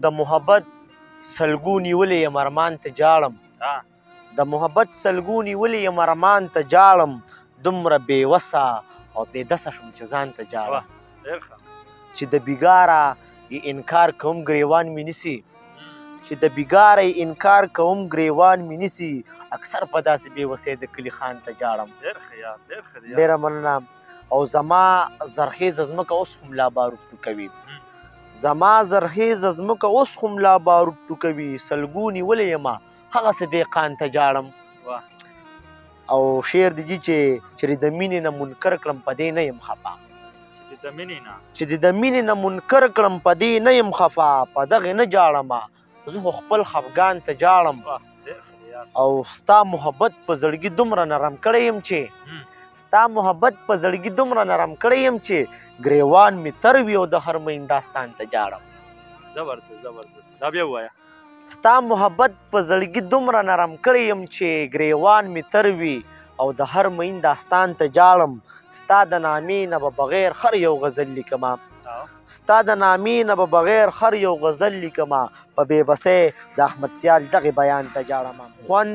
د محبت سلګو نیولې یم ارمان ته جاړم، د محبت سلګو نیولې یم ارمان ته جاړم، دومره بې وسه او بې دسه شوم چې ځان ته جاړم. چې د بیګاره یې انکار کوم ګریوان مې نیسي، چې د بیګاره یې انکار کوم ګریوان مې نیسي، اکثر په داسې بې وسۍ د کلي خان ته جاړم. ډېره مننه. او زما زرخیزه ځمکه اوس هم لا باروت ټوکوي، زما زرخیزه ځمکه اوس هم لا باروت ټوکوي، سلګو نیولې یمه هغسې دهقان ته جاړم. او شعر دی جي چې چېرې د مینې نه منکر کړم په دې نه یم خفه، چې د مینې نه منکر کړم په دې نه یم خفه، په دغې نه جاړمه زه خو خپل خفګان ته جاړم. او ستا محبت په زړګي دومره نرم کړی یم چې، ستا محبت په زړګي دومره نرم کړی یم چې ګریوان مې تر وي او د هر مین داستان ته جاړم. زبردست زبردست، دا بیا ووایه. ستا محبت په زړګي دومره نرم کړی یم چې ګریوان مې تر وي او د هر مین داستان ته جاړم. ستا د نامې نه به بغیر هر یو غزل لیکمه، ستا د نامې نه به بغیر هر یو غزل لیکمه، په بې بسۍ د احمد سیال دغې بیان ته جاړم. خوند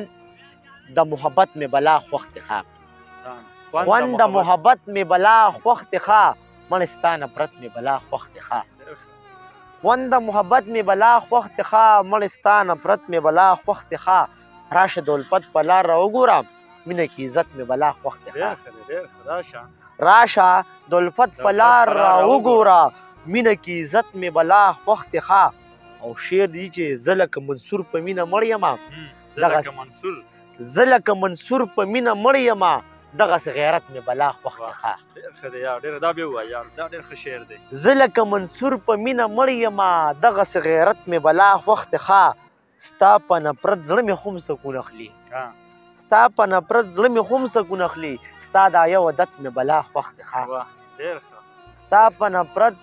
د محبت مې بلا خوښ دی ښه، خوند د محبت مې بلا خوښ دی ښه، مړې ستا نفرت مې بلا خوښ دی ښه. خوند د محبت مې بلا خوښ دی ښه، مړې ستا نفرت مې بلا خوښ دی ښه، راشه د الفت په لار راوګوره، مینه کې عزت مې بلا خوښ دی ښه. راشه د الفت په لار راوګوره، مینه کې عزت مې بلا خوښ دی ښه. او شعر دی چې زه لکه منصور په مینه مړ یمه، زه لکه منصور په مینه مړ یمه، دغسې غیرت مې بلا خوښ دی ښه. زه لکه منصور په مینه مړ یمه، دغسې غیرت مې بلا خوښ دی ښه، ستا په نفرت زړه مې هم سکون اخلي، ستا په نفرت زړه مې هم سکون اخلي، ستا دا یو عادت مې بلا خوښ دی ښه. ستا په نفرت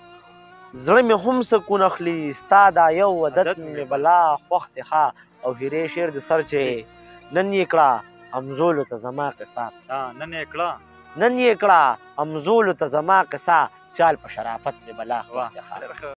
زړه مې هم سکون اخلي، ستا دا یو عادت مې بلا خوښ دی ښه. او هیرې شعر د سر چې نن یې کړه همزولو ته زما قصه، نن یې کړه همزولو ته زما قصه، سیال په شرافت مې بلا خوښ دی ښه.